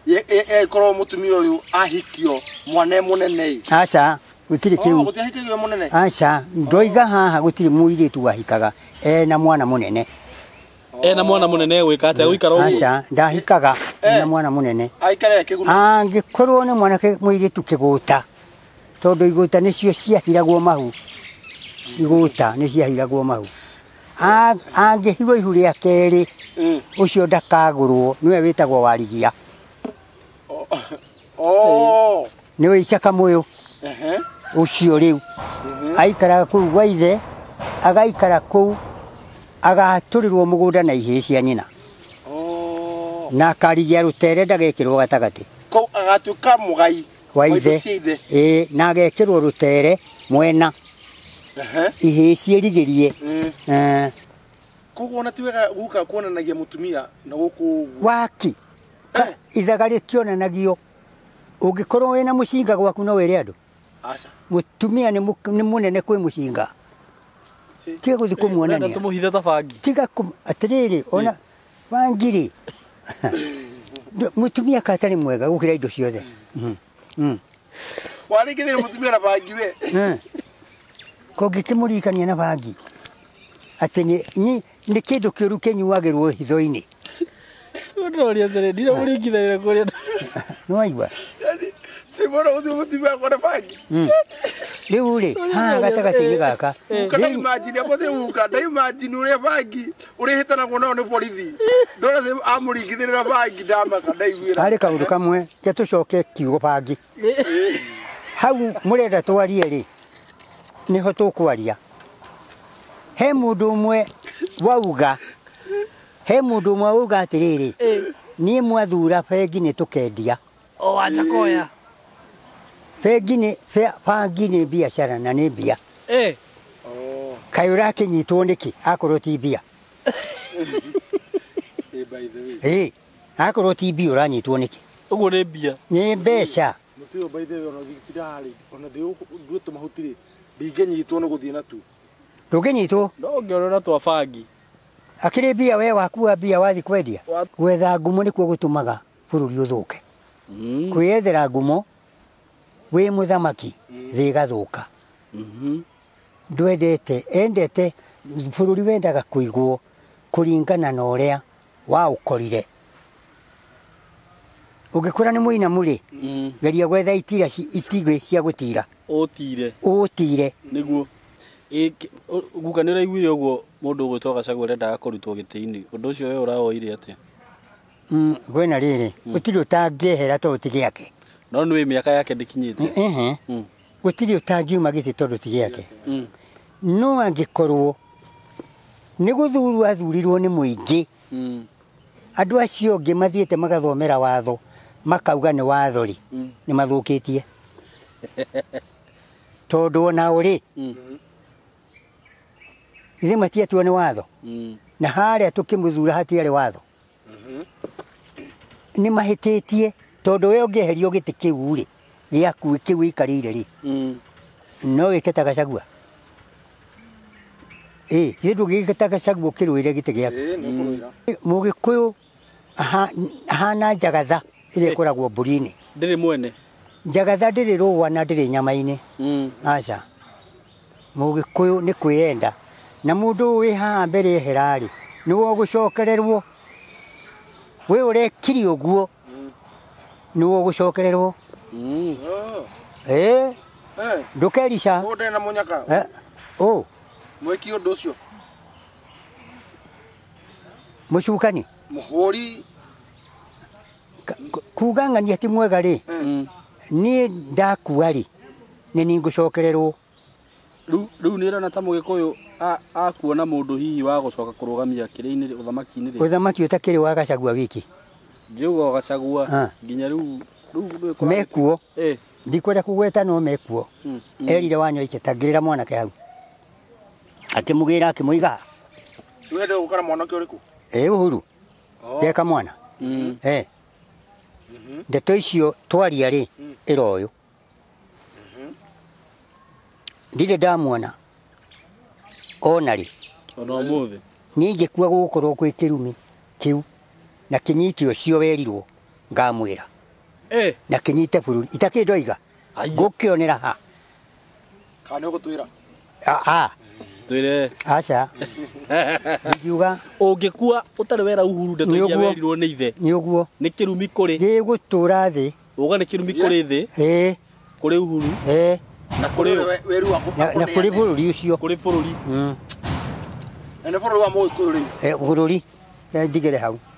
Ĩkorwo mũtumia ũyũ ahikio mwana mũnene. Aca, gũtirĩ kĩu. Gũtiahikagio mũnene. Aca, ndoiga haha gũtirĩ mũirĩtu wahikaga ena mwana mũnene. Ena mwana mũnene gwĩka atĩa gũikara ũguo? Aca, ndahikaga ena mwana mũnene. Aikare kĩguna. Angĩkorwo nĩ mwanake mũirĩtu kĩgũta, tondũ igũta nĩcio ciahiragwo mahu. Igũta nĩ ciahiragwo mahu. Angĩhirwo ihu rĩa kerĩ, ũcio ndakagũrwo, nĩwe wĩtagwo warigia. Nĩwe Icaka Mũyũ. Ũcio rĩu aikaraga kũu gwa ithe, agaikara kũu, agatũrĩrwo mũgũnda na ihĩĩ cia nyina. Na akarigia rũtere ndagekĩrwo gatagatĩ. Kũu agatuĩka mũgai wa ithe. Ĩĩ, na agekĩrwo rũtere mwena. Ihĩĩ ciĩrigĩrie. Koguo ona ti wega guka kuonanagia mũtumia na gũkũ ũguo. Waki. Ithaga rĩtionanagio. Ũngĩkorwo wĩna mũcinga gwaku no wĩre andũ. Aca. Mũtumia nĩ mũnene kwĩ mũcinga. Tiga gũthiĩ kũmuonania. Tũmũhithe ta bangi. Tiga atĩrĩrĩ, ona bangi rĩ. Mũtumia ka atarĩ mwega gũkĩra indo ciothe. Warĩkĩthĩra mũtumia na bangi we. Kũngĩkĩmũririkania na bangi. Atĩ nĩ kĩndũ kĩũru kĩnyuagĩrwo hitho-inĩ. Ndĩroria atĩrĩ, ndiramũringithanĩria kũrĩa. Nĩ waigua? Simona ũthiĩ mũtumia wakwa na bangi. Rĩu rĩ, haha gatagatĩ-inĩ gaka. Guka ndaimagine, amũthĩ guka, ndaimagine ũrĩa bangi ũrĩhĩtanagwo nayo nĩ borithi. Ndona amũringithĩrĩra bangi ndamaka ndaiguĩra. Harĩ kaũndũ kamwe, reke tũcoke kiugo bangi. Hau mũrenda twarie rĩ, nĩho tũkwaria. He mũndũ ũmwe wauga, he mũndũ ũmwe wauga atĩrĩrĩ, niĩ mwathura bengi nĩ tũkendia. O Wajakoya. Bengi nĩ, bangi nĩ biacara na nĩ mbia. Kaĩ ũrakĩnyitwo nĩkĩ akorwo ti mbia? By the way. Akorwo ti mbia ũranyitwo nĩkĩ? Ũguo nĩ mbia. Nĩ mbeca. Mũtĩ ũyũ by the way ona ũngĩtinda harĩ, ona ndĩũtuĩte mahuti rĩ, ndingĩnyitwo nĩ gũthiĩ na tu. Ndũngĩnyitwo? No ũngĩona twa bangi. Akĩrĩ mbia we wakua mbia wathiĩ kwendia. Gwetha ngumo nĩkuo gũtũmaga bũrũri ũthũke. Kwĩyethera ngumo wĩ mũthamaki thĩ ĩgathũka. Ndwendete, endete bũrũri wendaga kũigwo kũringana na ũrĩa waũkorire. Ũngĩkora nĩ mũinamu rĩ, geria gwetha itira itigĩ cia gũtira. Ũtire. Ũtire. Nĩguo. Guka nĩ ũraiguire ũguo mũndũ ũgwĩtwo Gachagua arendaga kũrutwo gĩtĩ-inĩ. Ũndũ ũcio we ũrawoire atĩa? Kwĩna rĩrĩ, gũtirĩ ũtangĩehera tondũ ti gĩake. No nĩ mĩaka yake ndĩkinyĩte. Gũtirĩ ũtangiuma gĩtĩ tondũ ti gĩake. No angĩkorwo nĩ gũthurwo athurirwo nĩ mũingĩ, andũ acio angĩ mathiĩte magathomera watho, makauga nĩ watho rĩ, nĩ mathũkĩtie. Tondũ onao rĩ, ithuĩ matiatua nĩ watho. Na harĩa tũkĩmũthura hatiarĩ watho. Nĩ mahĩtĩtie tondũ we ũngĩeherio gĩtĩ kĩu rĩ, gĩaku kĩu ũikarĩire rĩ, no wĩke ta Gachagua. Ithuĩ ndũngĩgĩka ta Gachagua ũkĩrũĩre gĩtĩ gĩaku. Mũgĩkũyũ ahana njagatha ĩrĩa ĩkoragwo mbũri-inĩ. Ndĩrĩ mwene. Njagatha ndĩrĩ rũa na ndĩrĩ nyama-inĩ. Aca. Mũgĩkũyũ nĩ kwĩyenda. Na mũndũ wĩ haha mbere ehera rĩ, nĩwe ũgũcokererwo. We ũrekire ũguo, nĩwe ũgũcokererwo. Ndũkerica. Ũũ ndĩrĩ na mũnyaka. Ũ. Mwĩki ũndũ ũcio. Mũcukani. Mũhũri. Kuga ng'ania ti mwega rĩ, niĩ ndakua rĩ, nĩ niĩ ngũcokererwo. Rĩu nĩ ũrona ta Mũgĩkũyũ akuona mũndũ hihi wa gũcoka kũrũgamia kĩrĩa-inĩ rĩ, ũthamaki-inĩ rĩ? Ũthamaki ũtakĩrĩ wa Gachagua wiki. Ndiuga wa Gachagua, nginya rĩu, rĩu nĩ kũra- Mekuo. Ndikwenda kũgweta no mekuo. Erire Wanyoike ta ngĩrĩra mwanake hau. Akĩmũgĩra akĩmũiga. Wende gũkara mwanake ũrĩkũ? Uhuru. Geka mwana. Ndeto icio twaria rĩ, ĩroyũ. Ndirĩ ndamuona ona rĩ. Ona ũmũthĩ. Niĩ ingĩkua gũgũkorwo gwĩ kĩrumi kĩu na kĩnyite ũcio werirwo. Ngamwĩra Eh. na kĩnyite bũrũri itakĩ ndoiga. Haiya. Ngũkĩonera ha? Kana nĩ ũgũtwĩra? Ah, ah, Twĩre. Aca, ngiuga. Ũngĩkua ũtarĩ wera Uhuru ndeto iria Nĩũguo. werirwo nĩ ithe. Nĩ ũguo. Nĩ kĩrumi kũrĩ. Gĩgũtũra thĩ. Uga nĩ kĩrumi kũrĩ thĩ, Ĩĩ. kũrĩ Uhuru Ĩĩ. na kũrĩ ũ? Weru wa Na kũrĩ bũrũri ũcio. Kũrĩ bũrũri. Na nĩ bũrũri wa Mũgĩkũyũ rĩu. Bũrũri. Ndigĩre hau.